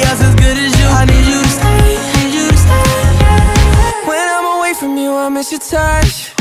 else as good as you. I need you to stay, need you to stay. When I'm away from you, I miss your touch.